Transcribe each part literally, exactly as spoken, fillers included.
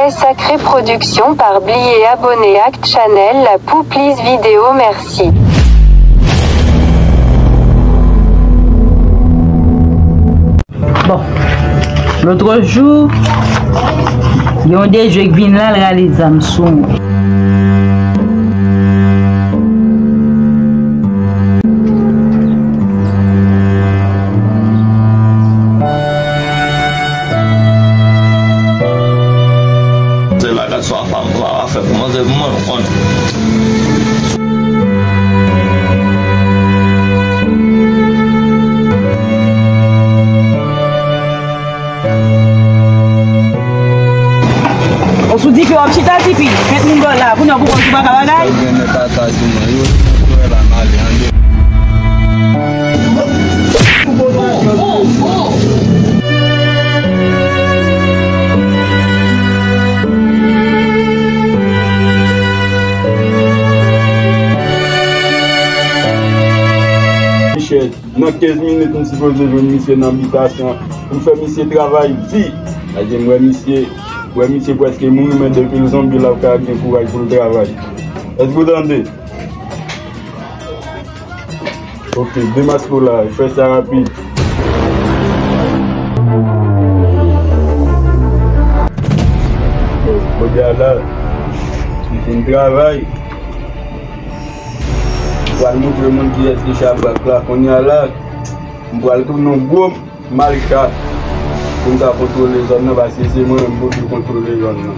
Sacré Production pa bliye abòne ak channel la pou plis videyo, mèsi. Bon, lòt jou, gen yon de jwe k vin la, l rale zam sou mwen. Se bagay sa pa, pa fè pou manzè pou mwen, ou konnen. Ou sou dife w ap chita, tifi. Fèt moun dòl la. Kounye a pou kòm si w pa ka bagay. Yo gen nèg ka ta sou mwen. Yo, yo la male, an de. Michel. Nan kenz minit, m sipoze jwenn misye nan bitasyon pou m fè misye travay di. Paske m wè misye, m wè misye prèske mouri, men depi l zonbi la, l ka gen kouraj pou l travay. Èske w tande? Ok, demaske w la, fè sa rapid. Kounye a la, m fin travay. M pral montre moun kiyès ki chabrak la. Kounye a la, m pral tounen yon gwo malka pou m ka kontwole zòn nan, paske se mwen menm pou ki kontwole zòn nan.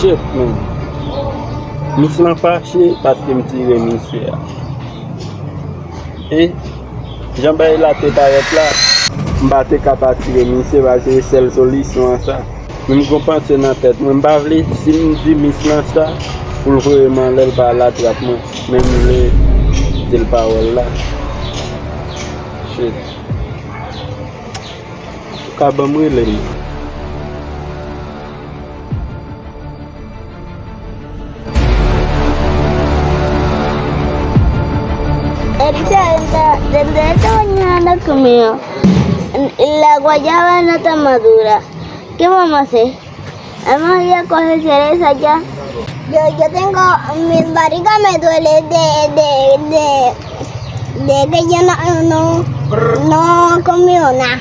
Shit, man. Mis lan fache paske m tire misye a. E jan bagay la te parèt la, m pa te ka pa tire misye, paske se sèl solisyon an sa. Mwen m gon panse nan tèt mwen, m pa vle, si m di mis lan sa, pou l voye m anlè, l pa al atrap mwen, men m vle di l pawòl la. Shit. Ou ka ban m rele l? Epi sa, depi lè sa w nan kòmè an, la guayaba no está madura. ¿Qué vamos a hacer? Vamos a ir a coger cereza ya. Yo, yo tengo, mi barriga me duele de, de, de, de que yo no, no, no comí nada.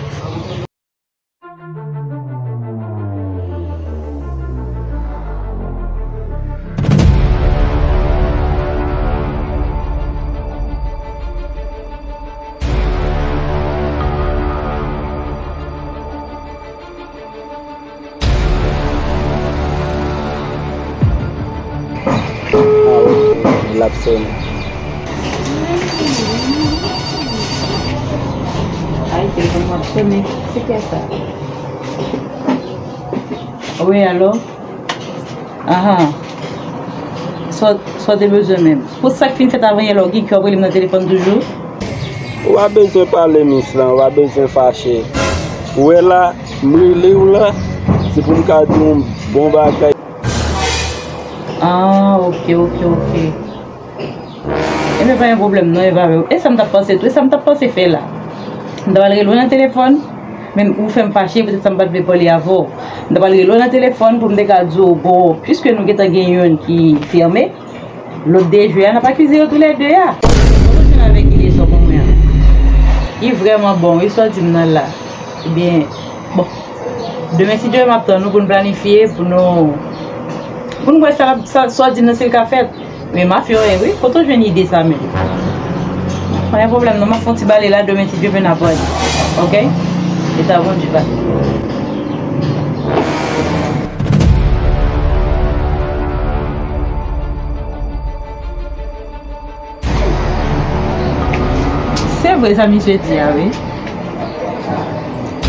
Ah, ok. L ap sonnen. Ay, telefòn mwen ap sonnen. Se kiyès sa? Wi, alo? Ahan. Sa w, sa w te bezwen menm? Pou sa k fin fèt avan yè la, w gen kè w ap rele m nan telefòn toujou? Ou pa bezwen pale mis lan, ou pa bezwen fache. Ou wè la, m rele w la, se pou m ka di w yon bon bagay. Ah, ok, ok, ok. Ebyen, pa gen pwoblèm non, e pa vre. E sa m t ap panse tou, e sa m t ap panse fè la. M ta pral rele w nan telefòn, men ou fè m fache, poutèt sa m pa t vle pale avè w. M ta pral rele w nan telefòn pou m te ka di w, bon, piske nou gentan gen youn ki fèmen, lòt de jwe a, n ap akize yo toulède a. Mwen jwenn avèk ide sa w ban mwen an. Li vrèman bon, wi, sa w di m nan la. Ebyen, bon. Demen, si Dye vle, m ap tann ou pou n planifye, pou nou, pou n wè sa, sa, sa w di m nan, si l ka fèt. Men m ap fè w wè, wi. Kote w jwenn ide sa menm? Pa gen pwoblèm non, m ap fè yon ti bale la, demen, si Dye vle, n ap wè. Ok? E ta Bondye, bye. Se vre sa misye di a, wi.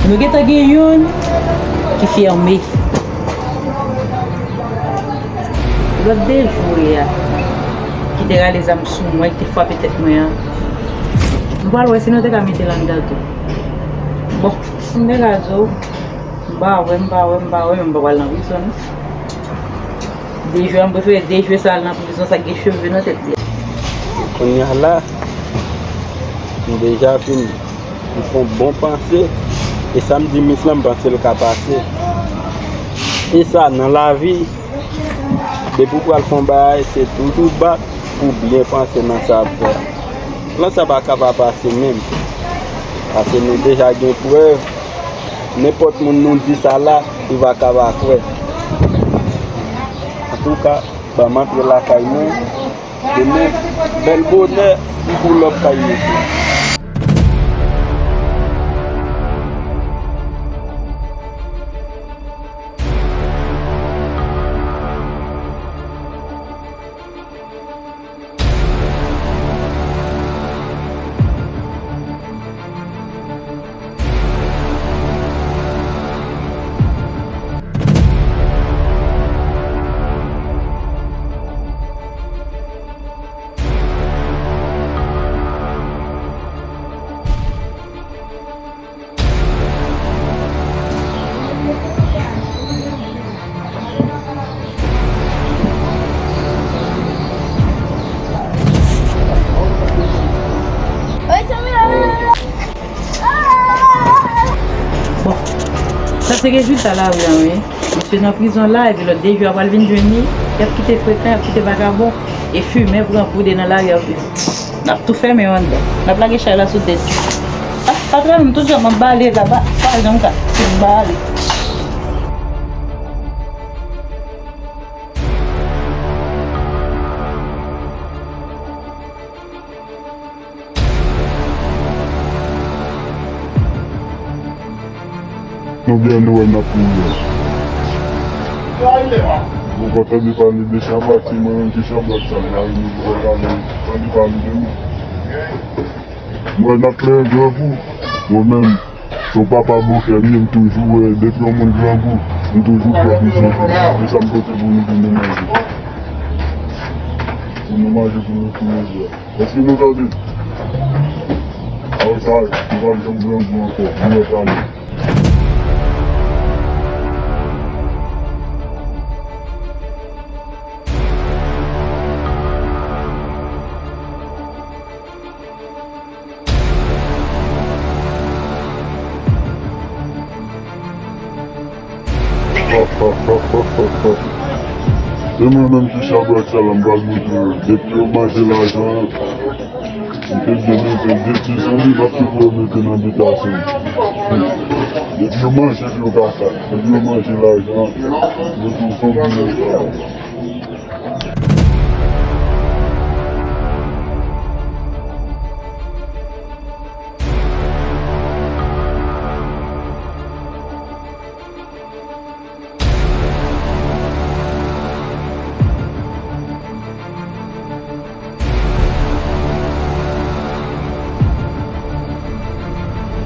Nou gentan gen youn ki fèmen. Lòt de jwe a, ki te rale zam sou mwen, ki te frape tèt mwen an. Nou pral wè si nou te ka mete l anndan tou. Bon, si m te ka di w, m pa wè, m pa wè, m pa wè, men m pa pral nan prizon non. De jwe a, m prefere de jwe sa al nan prizon, sa k gen cheve nan tèt li a. Kounye a la, m deja fin, m fè yon bon panse, e sa m di mis lan, m panse l ka pase. E sa, nan lavi, depi w pral fè yon bagay, se toujou bat pou byen panse nan sa w ap fè a. Plan sa pa ka pa pase menm, paske nou deja gen prèv. Nenpòt moun nou di sa la, li pa ka pa kwè. Antouka, ban m antre lakay mwen. Demen, bèl bonè, m pou lòt kay mesye. Bon, sa se rezilta lari a, wi. Misye nan prizon la, epi lòt de jwe a pral vin jwenn li. Y ap kite frekan, y ap kite vagabon, e fimen pran kou de nan lari a tou. N ap tou fèmen yo anndan. N ap lage chay la sou tèt yo. Ah, patwon m, tout jan m ap bale la, pa, pa janm ka. M bale. Konbyen nou wè n ap mouri? Ou poko tande pale de chabrak, se mwen menm ki chabrak sa, la, nou poko tande pale de mwen. Mwen n ap fè grangou, mwen menm, se yon papa bòkè m ye, m toujou wè, depi yon moun grangou, Nou toujou pran bezwen pou nou. Men sa m pote pou nou, pou nou manje. Pou nou manje, pou nou tou manje. Èske nou tande? Avan sa, nou p ap janm grangou ankò. Nou mèt ale. E mwen menm ki chabrak sa la, m pral montre yo. Depi yo manje lajan, m te di nou se de ti zanmi, m ap toujou mete nan bitasyon. Depi yo manje, yo ka sa. Depi yo manje lajan, yo tou zanmi, yo ka.